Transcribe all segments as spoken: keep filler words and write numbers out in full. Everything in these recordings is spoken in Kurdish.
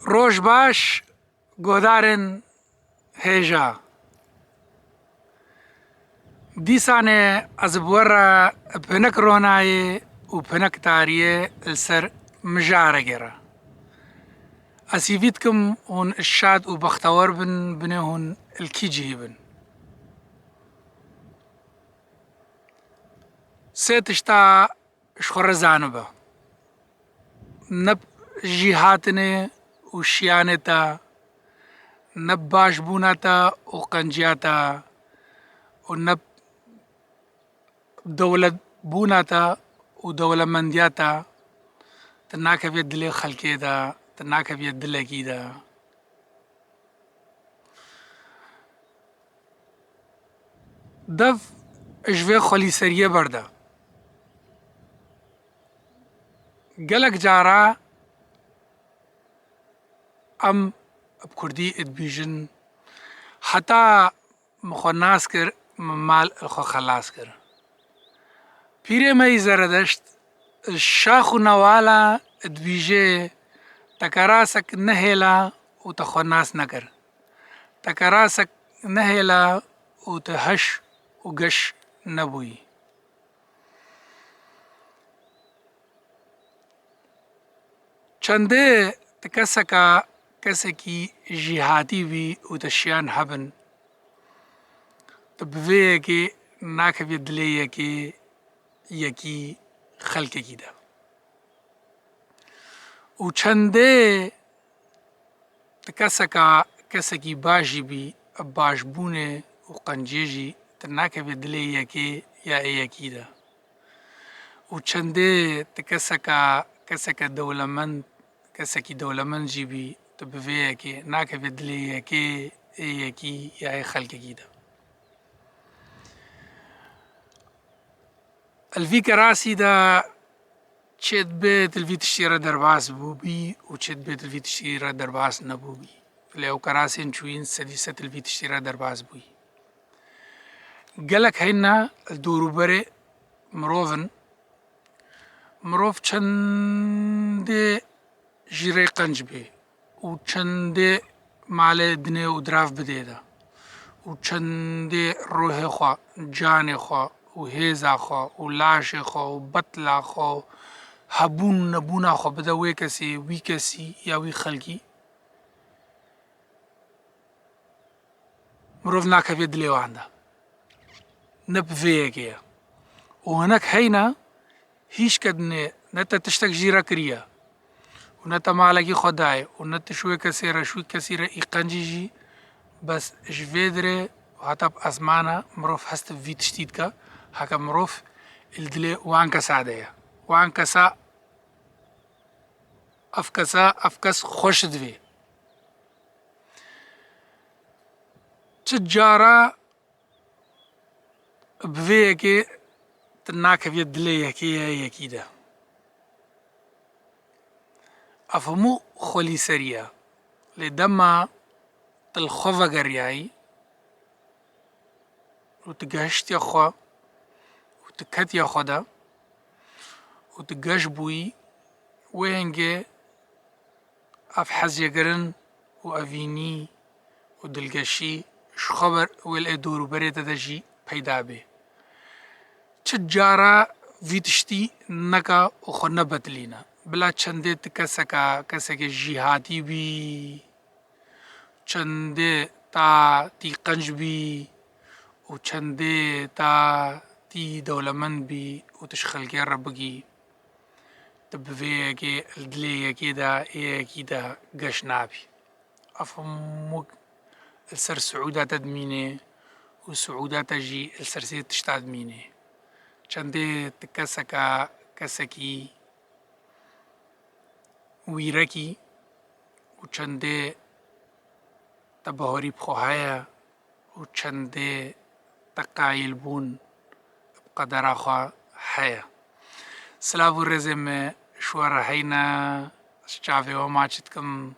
Roj baş, guhdarên hêja. Dîsanê ez bi we re pinek ronayê û pinek tariyê li ser mijarekê re. Ez hîvî dikim hûn şad û bextewer bin, binê hûn li kî cihî bin. Sê tişta ji xwe re zanibe. Ne bi jîhatinê û şiyanê te, ne bi başbûna te û qenciya te û ne bi dewletbûna te û dewlemendiya te, tu nakeviyê dilê xelkê de, tu nakeviyê dilekî de. Dev ji vê xwelîseriyê berde. Gelek cara em bi kurdî dibîjin, heta min xwe nas kir, min mal li xwe xelas kir. Pîrê me yî Zeredeşt, şax û newala dibîjê, te kerasek nehêla û te xwe nas nekir. Te kerasek nehêla û te heş û geş nebûyî. Çendê ti keseka, kesekî jîhatî bî û te şiyan hebin, tu bi vê yekê nakevî dilê yekê, yekî xelkekî de. Û çendê ti keseka, kesekî baş jî bî, bi başbûnê û qenciyê jî tu nakevî dilê yekê ya ê yekî de. Û çendê ti keseka, keseke dewlemend, kesekî dewlemend jî bî, tu bi vê yekê nakevî dilê yekê, ê yekî ya ê xelkekî de. Li vî kerasî de çê dibê tu li vî tiştî re derbas bûbî û çê dibê tu li vî tiştî re derbas nebûbî. Lê ew kerasên çûyîn sedî sed li vî tiştî re derbas bûyî. Gelek heyna li dorûberê mirov in. Mirov çendê jî rê qenc bê û çendê malê dinê û dirav bidê de û çendê ruhê xwe, canê xwe û hêza xwe û laşê xwe û betla xwe û hebûn û nebûna xwe bide wê kesê, wî kesî ya wî xelkî, mirov nakevê dilê wan de. Ne bi vê yekê ye. Û hinek heyne, hîç kedinê ne te tiştek jî re kiriye û ne te malekî xwe dayê û ne tu ji wê kesê re, ji wî kesî re î qencî jî, bes ji vê dirê heta bi esmana mirov hest bi vî tiştî dike, heke mirov li dilê wan kesa de ye. Wan kesa, ev kesa, ev kes xweş divê. Çi cara bi vê yekê tu nakeviyê dilê yekê ya yekî de. Ev hemû xwelîserî ye. Lê dema tu li xwe vegeriyayî û tu gehiştiye xwe û tu ketiye xwe de û tu geş bûyî, wê hingê ev hezyegirin û evînî û dilgeşî ji xwe ber wê li ê dorûberê te de jî peyda bê. Çi cara vî tiştî neka û xwe nebetilîne. Bila çendê ti keseka, kesekê jîhatî bî, çendê ta tî qenc bî û çendê ta tî dewlemend bî û tu ji xelkê re bigî, tu bi vê yekê, li dilê yekê de, ê yekî de geş nabî. Ev hemû li ser siûda te dimîne û siûda te jî li ser sê tişta dimîne. Çendê ti keseka, kesekî wîrekî û çendê te bawerî bi xwe heye û çendê te qayîlbûn bi qedera xwe heye. Silav û rêzê me ji we re heyne, ez çavê we maç dikim.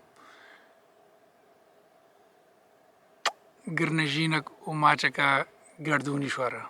Girnejînek û maçeke gerdûnî ji we re.